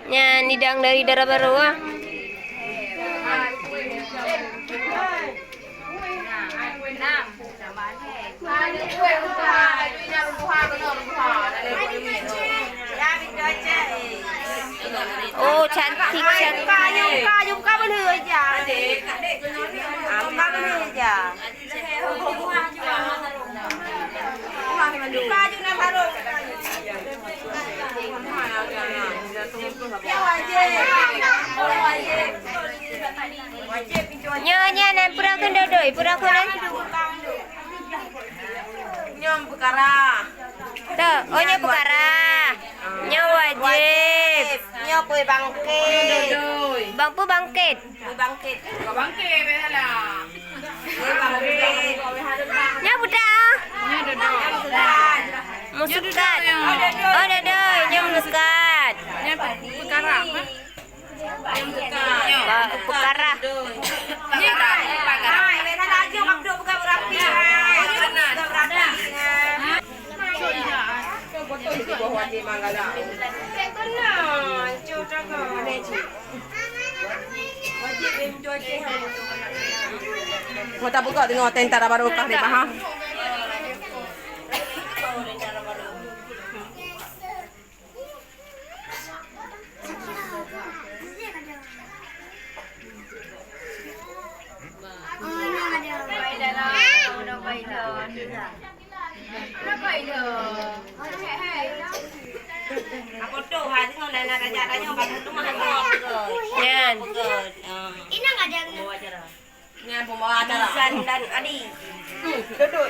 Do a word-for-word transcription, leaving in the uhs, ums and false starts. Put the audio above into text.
Nyan idang dari dara barô ah. Oh, cantik, cantik. Nyoe nyan, peue kheun dodoi, peue kheun nyan? Nyoe peukara. Teu, oh, nyoe peukara. Nyoe wajéb. Nyoe kue bangkét. Bang peue bangkét? Kue bangkét. Kue bangkét, beh, salah. Kue bangkét. Nyoe peue ta? Nyoe dodoi. Muskat. Oh, dodoi. Nyoe muskat. Nyoe peukara apa? Nyoe peukara. Peukara. Peukara. Mau tabuka tengok tentara baru kah di Baha. Nyan. Nyan pembawa acara. Bisan dan Adi. Hmm, duduk.